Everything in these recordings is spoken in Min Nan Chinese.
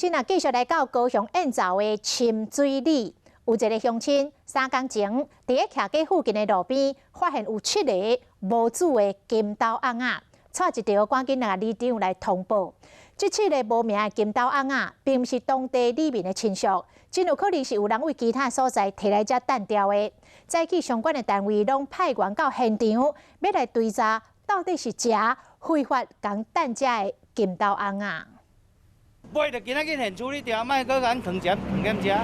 今仔繼續來到高雄燕巢的深水里，有一个鄉親3工前，佇咧徛街附近的路邊，發現有七個無主的金豆甕仔，帶一條趕緊來里長來通報。這七个無名的金豆甕仔，並毋是當地里民的親屬，真有可能是有人為其他所在提來遮擲掉的。早起相關的單位攏派員到現場，欲來追查到底是誰非法共擲遮的金豆甕仔。買就今仔緊現處理掉，莫閣共阮藏遮藏踮遮。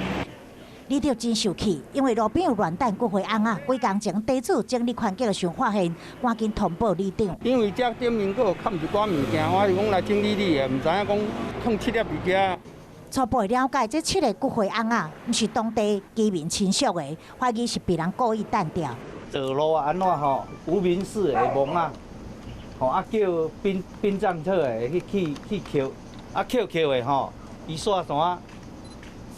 里長真受氣，因為路邊有亂擲骨灰甕仔，幾工前地主整理環境時發現，趕緊通報里長。因為這頂面閣有崁一寡物件，我是講來整理理的，毋知影講囥七粒佇遮。初步了解，這七个骨灰甕仔毋是當地居民親屬的，懷疑是被人故意擲掉。道路按怎吼？無名氏的墓仔，吼啊叫殯殯葬所的去去去抾。啊，抾抾的吼，伊煞怎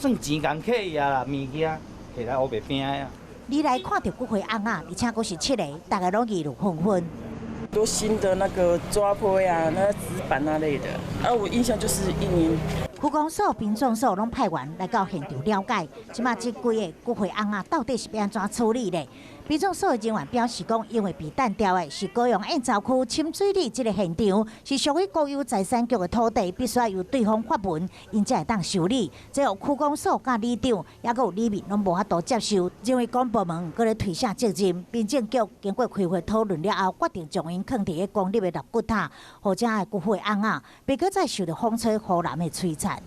算錢共客伊啊啦，物件摕來烏白拚的啊。你來看著骨灰甕仔，而且閣是七个，大家攏議論紛紛。多新的那個紙皮啊，那個紙板那類的，啊，我印象就是一年。區公所、殯葬所攏派員來到現場了解，這馬這幾个骨灰甕仔到底是欲按怎處理咧？殯葬所的人員表示講，因為被擲掉的是高雄燕巢區深水里這个現場，是屬於國有財產局的土地，必須由對方發文，𪜶才會當受理。這予區公所佮里長，抑閣有里民攏無法度接受，認為公部門閣咧推卸責任。民政局經過開會討論了後，決定將𪜶囥佇咧公立的納骨塔，予遮的骨灰甕仔，袂閣再受著風吹雨淋的摧殘。